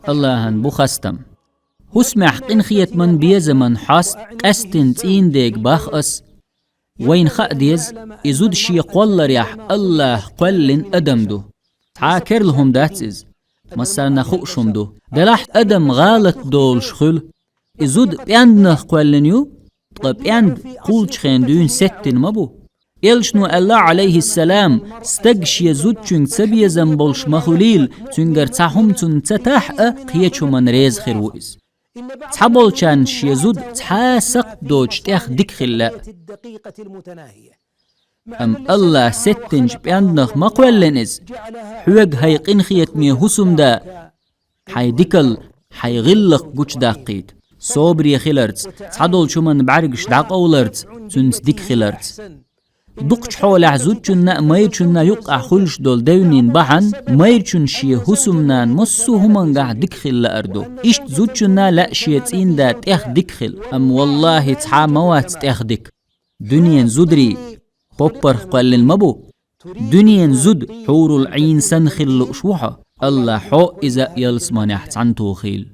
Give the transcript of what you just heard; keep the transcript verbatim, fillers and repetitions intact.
Аллахьан бу хастам. ХӀусамехь къинхетаман, безаман хьост къаьстина цӀийнан дега бах ас. Вайна хаа деза, и зуда шен кхолларехь Аллахьа кхоьллина адам ду. Цхьа а керла хӀума дац иза. Массарна хууш хӀума ду. Делахь адам гӀалат долуш хуьлу. И зуда пӀенданах кхоьллина ю, ткъа пӀенда кхуллучу хенахь дуьйна сеттина ма бу. Элчано аьлла, Ӏалайхиссалам: «Стаг шен зудчуьнга цабезам болуш ма хуьлийла, цуьнгара цхьа хӀума цунна ца тахь а, кхечу хӀуманна реза хир ву иза». Цхьаболчарна шен зуда цхьа а сакхт доцуш тӀех дика хила лаьа. Амма Аллахьа сеттинчу пӀенданах ма кхоьллина иза. Хьоьга хьайн къинхетаме хӀусамда хьайн дикалла, хьайн гӀиллакх гучудаккхийта. Собаре хиларца, цхьадолчу хӀуманна бӀаьргаш дӀакъовларца, цуьнца дика хиларца. Дукхачу хьолехь зудчунна а, майрачунна а юккъехь хуьлуш долу девнийн бахьана, майрачун шен хӀусамнана массо а хӀумангахь дика хила лаар ду. Иштта зудчунна а лаьа шен цӀийнан да тӀех дика хила. Амма валлахьи, цхьа а ма вац тӀех дика. Дуьненан зударий хӀоппарх кхоьллина ма бу. Дуьненан зуда хьурул Ӏийн санна хила лууш ву хьо. Аллахьа хьо а, иза а ялсаманехь цхьаьна тухийла.